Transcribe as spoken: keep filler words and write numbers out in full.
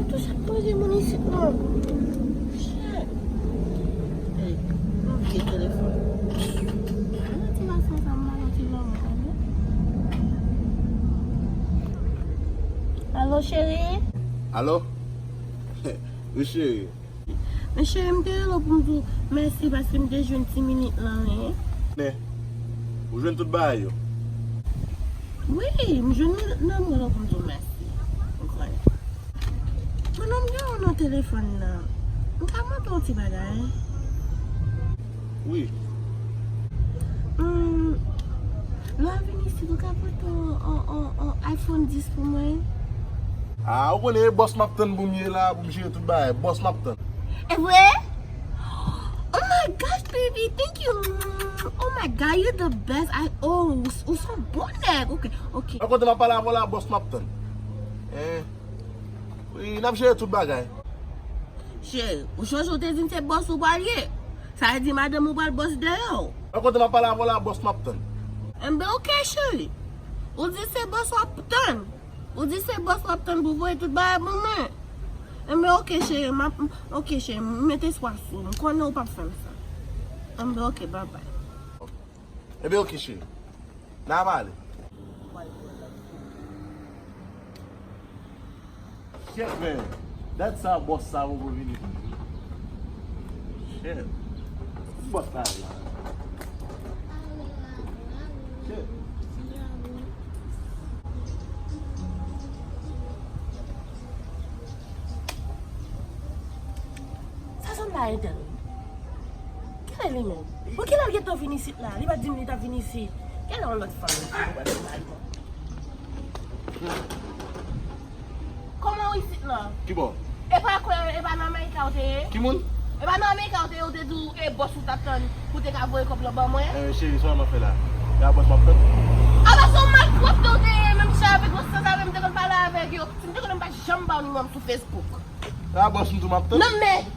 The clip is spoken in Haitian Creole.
Tou chat manje moun isit non. Shit. Ey, m bliye telefòn. Mwen ti gason sa, m ba l yon ti lanmou, tande. Alo, cheri? Alo? Wi, cheri. Men cheri, m te rele w pou m di w mèsi paske m te jwenn ti minit lan, wi. Men, ou jwenn tout bagay yo? Wi, m jwenn minit lan, m rele w pou m di w mèsi. Ou konnen. Konnen m gen w nan telefòn nan. M ka mande w yon ti bagay? Wi. Hmm, lè w ap vin isit, ou ka pote yon, yon, yon, yon iPhone dis pou mwen? Ah, ou konnen e bòs m ap tann pou m ye la, pou m jere tout bagay. Bòs m ap tann. E vre? Oh my gosh, baby, thank you. Oh my God, you're the best. I, oh, ou, ou se yon bon nèg. Ok, ok. Nan kote m ap pale avè w la, bòs m ap tann. Eh. Wi, n ap jere tout bagay. Cheri, ou chonje ou te di m se bòs ou pral ye? Sa vle di madanm ou pral bòs dèyè w? Nan kote m ap pale avè w la, bòs m ap tann. Enben, ok, cheri. Ou di se bòs w ap tann. Ou di se bòs w ap tann pou voye tout bagay pou mwen. Enben, ok, cheri, m ap, ok, cheri, m met espwa sou ou. M konnen ou p ap fè m sa. Enben, ok, babay. Enben, ok, cheri. N a pale. Shit, man. Dat sa bòs sa poko vini. Shit. Bòs sa la. Shit. Sa sanble a Eden. Kilè li menm? Bon, kilè l gentan vin isit la? Li pa t di m li t ap vin isit. Kilè yon lòt fanm vin pou wè pou mari mwen? Kòman w isit la? Ki bò? E pa kwè, e pa nan Amerika ou te ye? Ki moun? E pa nan Amerika ou te ye, ou te di w, e bòs ou t ap tann pou te ka voye kòb lan ban mwen? Eh, cheri, sa w ap fè la? E a bòs m ap tann. Apa se yon malpwòpte ou te ye, menm jan avèk bòs sa, sa vle m te konn pale avèk yo. Si m te konnen m pa janm ba w nimewo m sou Facebook. E a bòs m tou m ap tann. Non, men,